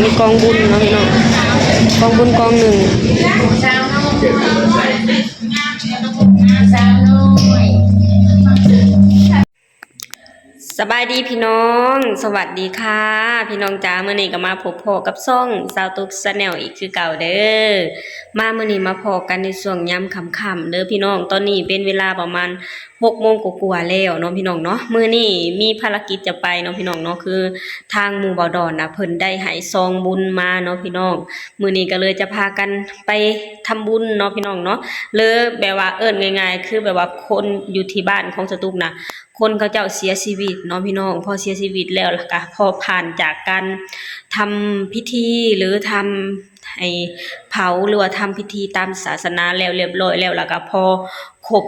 ມີກອງບຸນເນາະພີ່ນ້ອງ ກອງບຸນກອງໜຶ່ງ. ສະບາຍດີພີ່ນ້ອງ ສະຫວັດດີຄ່ະພີ່ນ້ອງຈ໋າ. ມື້ນີ້ກໍມາພົບພໍ້ກັບຊ່ອງສາວຕຸກ Channel ອີກຄືເກົ່າເດີ້. ມາມື້ນີ້ມາພໍ້ກັນໃນຊ່ວງຍາມຄ່ຳໆເດີ້ພີ່ນ້ອງ. ຕອນນີ້ເປັນເວລາປະມານຫົກໂມງກວ່າໆແລ້ວເນາະພີ່ນ້ອງເນາະ. ມື້ນີ້ມີພາລະກິດຈະໄປເນາະພີ່ນ້ອງເນາະ ຄືທາງໝູ່ບ່າວດອນນະ ເພິ່ນໄດ້ໃຫ້ຊອງບຸນມາເນາະພີ່ນ້ອງ. ມື້ນີ້ກໍເລີຍຈະພາກັນໄປທຳບຸນເນາະພີ່ນ້ອງເນາະ ຫຼືແບບວ່າເອີ້ນງ່າຍໆ ຄືແບບວ່າຄົນຢູ່ທີ່ບ້ານຂອງສາວຕຸກນະ ຄົນເຂົາເຈົ້າເສຍຊີວິດເນາະພີ່ນ້ອງ. ພໍເສຍຊີວິດແລ້ວ ແລ້ວກະພໍຜ່ານຈາກການທຳພິທີ ຫຼືທຳ ໃຫ້ເຜົາ ຫຼືວ່າທຳພິທີຕາມສາສະໜາແລ້ວລຽບລ້ອຍແລ້ວ ແລ້ວກໍພໍຄົບ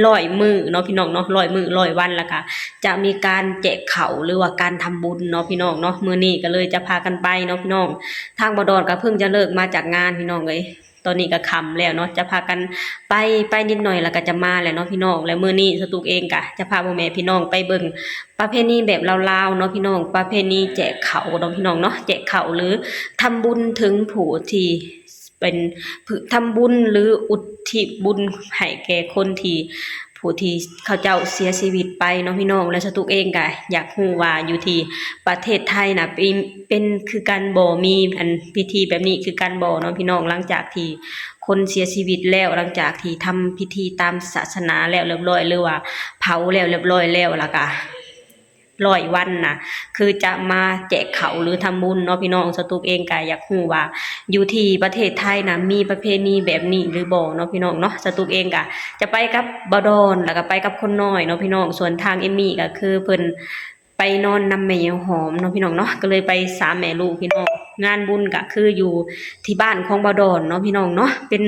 ຮ້ອຍມື້ເນາະພີ່ນ້ອງເນາະ ຮ້ອຍມື້ຮ້ອຍວັນ ແລ້ວກໍຈະມີການແຈກເຂົ້າ ຫຼືວ່າການທຳບຸນເນາະພີ່ນ້ອງເນາະ. ມື້ນີ້ກໍເລີຍຈະພາກັນໄປເນາະພີ່ນ້ອງ. ທາງບ່າວດອນກໍເພິ່ງຈະເລີກມາຈາກງານພີ່ນ້ອງເອີຍ ຕອນນີ້ກໍຄ່ຳແລ້ວເນາະ ຈະພາກັນໄປ ໄປນິດໜ້ອຍແລ້ວກໍຈະມາແລ້ວເນາະພີ່ນ້ອງ. ແລະມື້ນີ້ສາວຕຸກເອງກໍຈະພາພໍ່ແມ່ພີ່ນ້ອງໄປເບິ່ງ ປະເພນີແບບລາວໆເນາະພີ່ນ້ອງ ປະເພນີແຈກເຂົ້າເນາະພີ່ນ້ອງເນາະ ແຈກເຂົ້າ ຫຼືທຳບຸນເຖິງຜູ້ທີ່ເປັນ ທຳບຸນ ຫຼືອຸທິດບຸນໃຫ້ແກ່ຄົນທີ່ ຜູ້ທີ່ເຂົາເຈົ້າເສຍຊີວິດໄປເນາະພີ່ນ້ອງ. ແລະສາວຕຸກເອງກໍຢາກຮູ້ວ່າຢູ່ທີ່ປະເທດໄທນະ ເປັນ ເປັນຄືກັນບໍ່ ມີອັນພິທີແບບນີ້ຄືກັນບໍ່ເນາະພີ່ນ້ອງ ຫຼັງຈາກທີ່ຄົນເສຍຊີວິດແລ້ວ ຫຼັງຈາກທີ່ທຳພິທີຕາມສາສະໜາແລ້ວລຽບລ້ອຍ ຫຼືວ່າເຜົາແລ້ວລຽບລ້ອຍແລ້ວ ແລ້ວກະ ຮ້ອຍວັນນະ ຄືຈະມາແຈກເຂົ້າ ຫຼືທຳບຸນເນາະພີ່ນ້ອງ. ສາວຕຸກເອງກະຢາກຮູ້ວ່າຢູ່ທີ່ປະເທດໄທນະ ມີປະເພນີແບບນີ້ຫຼືບໍ່ເນາະພີ່ນ້ອງເນາະ. ສາວຕຸກເອງກະຈະໄປກັບບ່າວດອນ ແລ້ວກະໄປກັບຄົນນ້ອຍເນາະພີ່ນ້ອງ. ສ່ວນທາງເອມມີ້ກະຄືເພິ່ນໄປນອນນຳແມ່ຍາຍຫອມເນາະພີ່ນ້ອງເນາະ ກໍເລີຍໄປສາມແມ່ລູກພີ່ນ້ອງ. ງານບຸນກະຄືຢູ່ ທີ່ບ້ານຂອງບ່າວດອນເນາະພີ່ນ້ອງເນາະ ເປັນ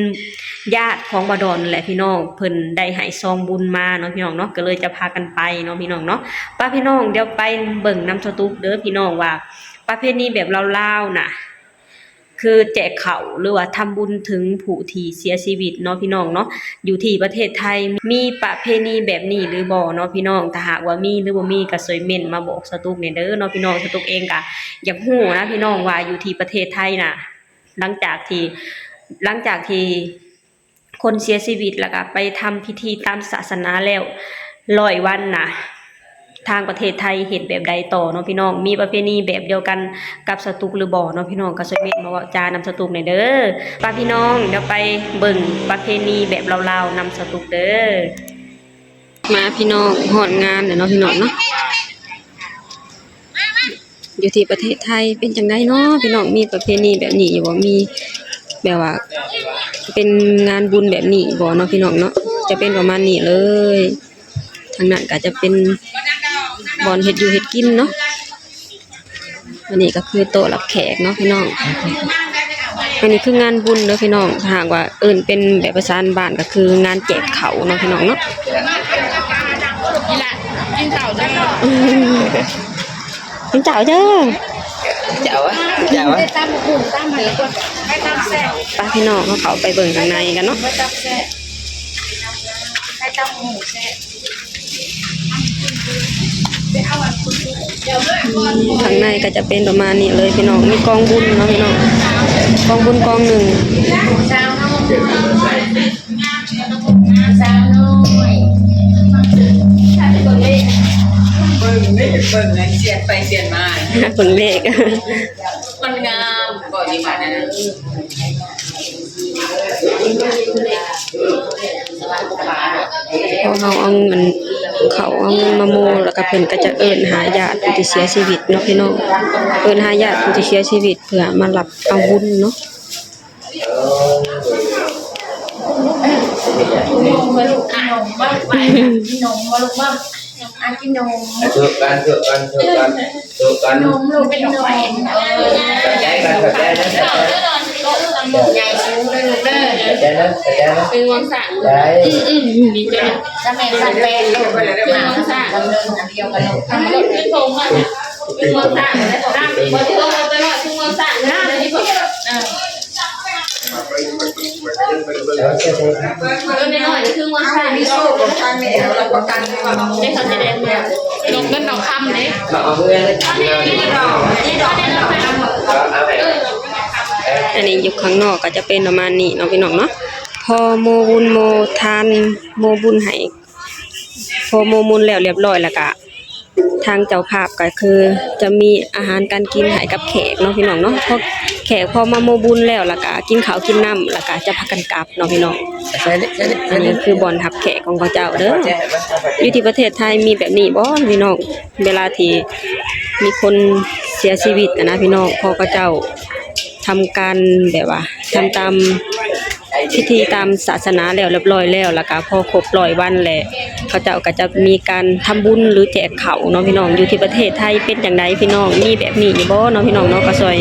ຍາດຂອງບ່າວດອນແຫຼະພີ່ນ້ອງ. ເພິ່ນໄດ້ໃຫ້ຊອງບຸນມາເນາະພີ່ນ້ອງເນາະ ກໍເລີຍຈະພາກັນໄປເນາະພີ່ນ້ອງເນາະ. ປະພີ່ນ້ອງ ດຽວໄປເບິ່ງນຳສາວຕຸກເດີ້ພີ່ນ້ອງ ວ່າປະເພນີແບບລາວໆນະ ຄືແຈກເຂົ້າ ຫຼືວ່າທຳບຸນເຖິງຜູ້ທີ່ເສຍຊີວິດເນາະພີ່ນ້ອງເນາະ ຢູ່ທີ່ປະເທດໄທ ມີປະເພນີແບບນີ້ຫຼືບໍ່ເນາະພີ່ນ້ອງ. ຖ້າຫາກວ່າມີ ຫຼືບໍ່ມີ ກໍຊ່ວຍເມັ້ນມາບອກສາວຕຸກແດ່ເດີ້ເນາະພີ່ນ້ອງ. ສາວຕຸກເອງກໍຢາກຮູ້ນະພີ່ນ້ອງ ວ່າຢູ່ທີ່ປະເທດໄທນະ ຫຼັງຈາກທີ່ ຫຼັງຈາກທີ່ຄົນເສຍຊີວິດ ແລ້ວກະໄປທຳພິທີຕາມສາສະໜາແລ້ວຮ້ອຍວັນນະ ທາງປະເທດໄທເຮັດແບບໃດຕໍ່ເນາະພີ່ນ້ອງ. ມີປະເພນີແບບດຽວກັນກັບສາວຕຸກຫຼືບໍ່ເນາະພີ່ນ້ອງ ກໍຊ່ວຍເມັ້ນມາເວົ້າຈານຳສາວຕຸກແດ່ເດີ້. ປະພີ່ນ້ອງ ດຽວໄປເບິ່ງປະເພນີແບບລາວໆນຳສາວຕຸກເດີ້. ມາພີ່ນ້ອງ ຮອດງານແລ້ວເນາະພີ່ນ້ອງເນາະ. ຢູ່ທີ່ປະເທດໄທເປັນຈັ່ງໃດເນາະພີ່ນ້ອງ ມີປະເພນີແບບນີ້ຢູ່ບໍ່ ມີແບບວ່າເປັນງານບຸນແບບນີ້ຢູ່ບໍ່ເນາະພີ່ນ້ອງເນາະ. ຈະເປັນປະມານນີ້ເລີຍ ທາງນັ້ນກໍຈະເປັນບ່ອນເຮັດຢູ່ເຮັດກິນເນາະ. ອັນນີ້ກໍຄືໂຕະຮັບແຂກເນາະພີ່ນ້ອງ. ອັນນີ້ຄືງານບຸນເດີ້ພີ່ນ້ອງ ຖ້າຫາກວ່າເອີ້ນເປັນແບບພາສາບ້ານກໍຄືງານແຈກເຂົ້າເນາະພີ່ນ້ອງເນາະ. ກິນເຂົ້າເດີ້ ເຈົ້າເດີ ເຈົ້າວະ ເຈົ້າວະ. ໄປຕຳໝູ່ຕຳຫຍັງກ່ອນ ໄປຕຳແຊບ ໄປພີ່ນ້ອງ ເຮົາເຂົ້າໄປເບິ່ງຂ້າງໃນກັນເນາະ. ໄປຕຳໝູ່ແຊບ ຂ້າງໃນກໍຈະເປັນປະມານນີ້ເລີຍພີ່ນ້ອງ. ມີກອງບຸນເນາະພີ່ນ້ອງ ກອງບຸນກອງໜຶ່ງ. ສາວນ້ອຍ ເບິ່ງເດ້ ເບິ່ງໃນສຽນໄປສຽນມາ ເບິ່ງເລກ ມັນງາມບໍ່ ນີ້ບາດນັ້ນນະ. ພໍເຮົາເອົາເງິນ ເຂົ້າເອົາເງິນມາໂມ ແລ້ວກໍເພິ່ນກໍຈະເອີ້ນຫາຍາດຜູ້ທີ່ເສຍຊີວິດເນາະພີ່ນ້ອງ ເອີ້ນຫາຍາດຜູ້ທີ່ເສຍຊີວິດເພື່ອມາຮັບເອົາບຸນເນາະ. ນມບໍ່ລູກ ນມບໍ່ ອ່ະ ກິນນມ ອ່ະ ທຸກກັນ ທຸກກັນ ທຸກກັນ ທຸກກັນ ນມລູກ ກິນນມ ເອີ ຂອບໃຈກັນ ຂອບໃຈນະ ໃຫຍ່ສູງເດີລູກເດີ ຂອບໃຈນະ ຂອບໃຈນະ ເປັນງວງຊ້າງ ໄດ້ ອືມໆ ດີໃຈນະ ສະແມ່ນສະແປນລູກ ເປັນງວງຊ້າງ ອັນດຽວກັນລູກ ທຳລົດຂຶ້ນໂທງມາ ເປັນງວງຊ້າງ ເປັນງວງຊ້າງ ເອີ ເອີ ໂຕນ້ອຍໆ ຄືເມືອງໄທ ມີໂຊກຂອງທາງນີ້ ຮັບປະກັນ ໄດ້ເຂົາຈະໄດ້ເມືອ ລົງເງິນເອົາຄຳເດ້. ອັນນີ້ຢູ່ຂ້າງນອກກໍຈະເປັນປະມານນີ້ເນາະ ພີ່ນ້ອງເນາະ. ພໍໂມບຸນໂມທານ ໂມບຸນໃຫ້ ພໍໂມບຸນແລ້ວລຽບຮ້ອຍ ແລ້ວກະ ທາງເຈົ້າພາບກໍຄືຈະມີອາຫານການກິນໃຫ້ກັບແຂກເນາະ ພີ່ນ້ອງເນາະ. ພໍແຂກພໍມາໂມບຸນແລ້ວ ແລ້ວກະກິນເຂົ້າກິນນ້ຳ ແລ້ວກະຈະພາກັນກັບເນາະ ພີ່ນ້ອງ. ອັນນີ້ຄືບ່ອນຮັບແຂກຂອງເຂົາເຈົ້າເດີ. ຢູ່ທີ່ປະເທດໄທມີແບບນີ້ບໍ່ ພີ່ນ້ອງ? ເວລາທີ່ມີຄົນເສຍຊີວິດຫັ້ນນະ ພີ່ນ້ອງ, ພໍເຂົາເຈົ້າ ທຳການແບບວ່າ ທຳຕາມພິທີຕາມສາສະໜາແລ້ວລຽບຮ້ອຍແລ້ວ ແລ້ວກະພໍຄົບຮ້ອຍວັນແລ້ວ ເຂົາເຈົ້າກໍຈະມີການທຳບຸນ ຫຼື ແຈກເຂົ້າເນາະ ພີ່ນ້ອງ. ຢູ່ທີ່ປະເທດໄທເປັນຈັ່ງໃດ ພີ່ນ້ອງ ມີແບບນີ້ຢູ່ບໍ່ເນາະ ພີ່ນ້ອງເນາະ? ກໍຊ່ອຍ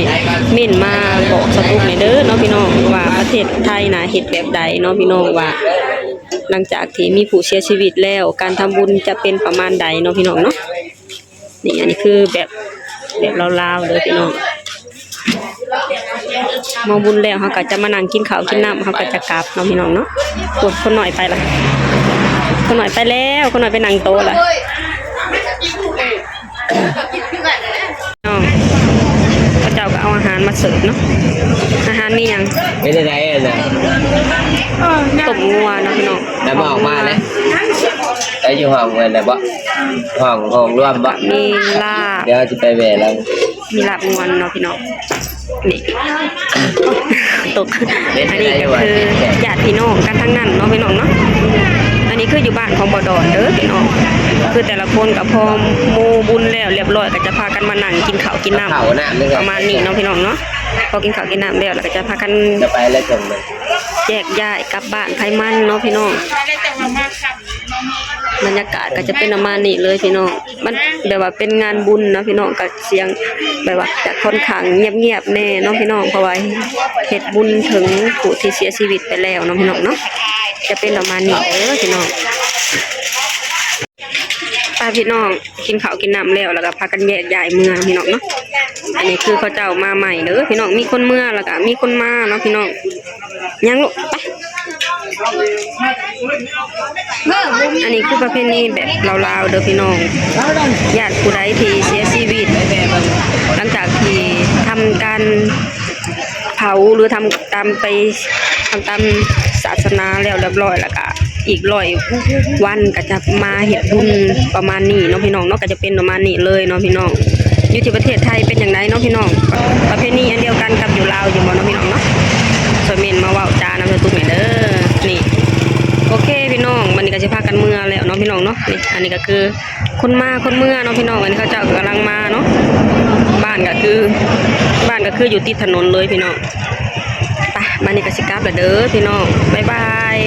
ເມັ້ນມາບອກສະຕຸກແດ່ເດີເນາະ ພີ່ນ້ອງ ວ່າປະເທດໄທນະເຮັດແບບໃດເນາະ ພີ່ນ້ອງ ວ່າຫຼັງຈາກທີ່ມີຜູ້ເສຍຊີວິດແລ້ວ ການທຳບຸນຈະເປັນປະມານໃດເນາະ ພີ່ນ້ອງເນາະ. ນີ້ ອັນນີ້ຄືແບບ ແບບລາວໆເດີພີ່ນ້ອງ. ເມົາບຸນແລ້ວເຮົາກໍຈະມານັ່ງກິນເຂົ້າກິນນ້ຳ ເຮົາກໍຈະກັບເນາະ ພີ່ນ້ອງເນາະ. ໂອ້ຍ ຄົນນ້ອຍໄປລະ ຄົນນ້ອຍໄປແລ້ວ ຄົນນ້ອຍໄປນັ່ງໂຕະລະ. ນ້ອງ ເຂົາເຈົ້າກໍເອົາອາຫານມາເສີບເນາະ. ອາຫານມີຫຍັງ? ເປັນຈັ່ງໃດນະ? ຕົ້ມງົວເນາະ ພີ່ນ້ອງ. ແລ້ວມາອອກມາເລີຍ ໄດ້ຢູ່ຫ້ອງເພິ່ນແລ້ວບໍ່? ຫ້ອງ ຫ້ອງລວມບໍ່? ມີລາບ ດຽວຊິໄປແວ່ລາວ. ມີລາບງົວເນາະ ພີ່ນ້ອງ. ນີ້ ຕົກ ອັນນີ້ກໍຄືຍາດພີ່ນ້ອງກັນທັງນັ້ນເນາະ ພີ່ນ້ອງເນາະ. ອັນນີ້ຄືຢູ່ບ້ານຂອງບໍ່ດອນເດີພີ່ນ້ອງ ຄືແຕ່ລະຄົນກໍພໍໂມບຸນແລ້ວລຽບຮ້ອຍ ກໍຈະພາກັນມານັ່ງກິນເຂົ້າກິນນ້ຳ ປະມານນີ້ເນາະ ພີ່ນ້ອງເນາະ. ພໍກິນເຂົ້າກິນນ້ຳແລ້ວ ແລ້ວກໍຈະພາກັນ ຈະໄປແລ້ວ ແຈກຍ້າຍກັບບ້ານໃຜມັນເນາະ ພີ່ນ້ອງ. ບັນຍາກາດກໍຈະເປັນປະມານນີ້ເລີຍພີ່ນ້ອງ. ມັນແບບວ່າເປັນງານບຸນເນາະພີ່ນ້ອງ ກໍສຽງແບບວ່າຈະຄ່ອນຂ້າງງຽບໆແດ່ເນາະພີ່ນ້ອງ ເພາະວ່າເຮັດບຸນເຖິງຜູ້ທີ່ເສຍຊີວິດໄປແລ້ວເນາະພີ່ນ້ອງເນາະ. ຈະເປັນປະມານນີ້ເດີພີ່ນ້ອງ. ໄປພີ່ນ້ອງ ກິນເຂົ້າກິນນ້ຳແລ້ວ ແລ້ວກໍພາກັນແຍກຍ້າຍເມືອພີ່ນ້ອງເນາະ. ອັນນີ້ຄືເຂົາເຈົ້າມາໃໝ່ເດີພີ່ນ້ອງ ມີຄົນເມືອ ແລ້ວກໍມີຄົນມາເນາະພີ່ນ້ອງ. ຍັງລູກ ໄປ. ອັນນີ້ຄືປະເພນີແບບລາວໆເດີພີ່ນ້ອງ. ຍາດຜູ້ໃດທີ່ເສຍຊີວິດ ຫຼັງຈາກທີ່ທຳການເຜົາ ຫຼື ທຳຕາມໄປ ທຳຕາມສາສະໜາແລ້ວລຽບຮ້ອຍ ແລ້ວກະອີກຮ້ອຍວັນກະຈະມາເຮັດບຸນປະມານນີ້ເນາະພີ່ນ້ອງເນາະ. ກະຈະ ເປັນປະມານນີ້ເລີຍເນາະພີ່ນ້ອງ. ຢູ່ທີ່ປະເທດໄທເປັນຈັ່ງໃດເນາະພີ່ນ້ອງ? ປະເພນີອັນດຽວກັນກັບຢູ່ລາວຢູ່ບໍ່ເນາະພີ່ນ້ອງເນາະ? ຄອມເມັນມາເວົ້າຈານຳສະຕຸກແດ່ເດີ. ນີ້ ໂອເຄພີ່ນ້ອງ ບັດນີ້ກໍຊິພາກັນເມືອແລ້ວເນາະພີ່ນ້ອງເນາະ. ນີ້ ອັນນີ້ກໍຄືຄົນມາຄົນເມືອເນາະພີ່ນ້ອງ. ອັນນີ້ເຂົາເຈົ້າກໍກຳລັງມາເນາະ. ບ້ານກໍຄື ບ້ານກໍຄືຢູ່ຕິດຖະໜົນເລີຍພີ່ນ້ອງ. ໄປ ບັດນີ້ກໍຊິກັບແລ້ວເດີພີ່ນ້ອງ ບາຍບາຍ.